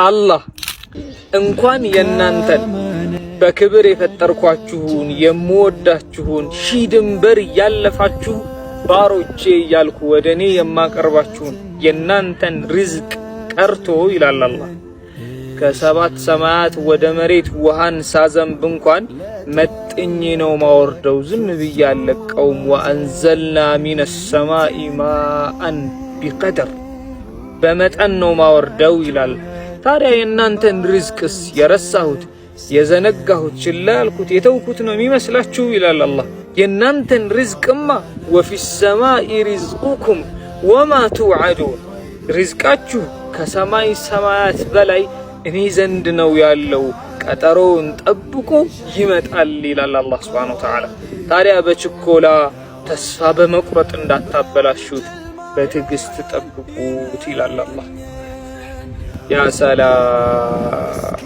አላህ እንኳን የእናንተን በክብር የፈጠርኳችሁን የምወዳችሁን ሺህ ድንበር እያለፋችሁ ባሮቼ እያልኩ ወደ እኔ የማቀርባችሁን የእናንተን ሪዝቅ ቀርቶ ይላል አላህ፣ ከሰባት ሰማያት ወደ መሬት ውሃን ሳዘንብ እንኳን መጥኜ ነው ማወርደው፣ ዝም ብዬ አልለቀውም። وأنزلنا من السماء ماء بقدر፣ በመጠን ነው ማወርደው ይላል። ታዲያ የእናንተን ሪዝቅስ የረሳሁት፣ የዘነጋሁት፣ ችላ ያልኩት፣ የተውኩት ነው የሚመስላችሁ? ይላል አላህ። የእናንተን ሪዝቅማ وفي السماء رزقكم وما توعدون፣ ሪዝቃችሁ ከሰማይ ሰማያት በላይ እኔ ዘንድ ነው ያለው፣ ቀጠሮውን ጠብቆ ይመጣል ይላል አላህ سبحانه وتعالى። ታዲያ በችኮላ ተስፋ በመቁረጥ እንዳታበላሹት፣ በትዕግስት ጠብቁት ይላል አላህ። يا سلام!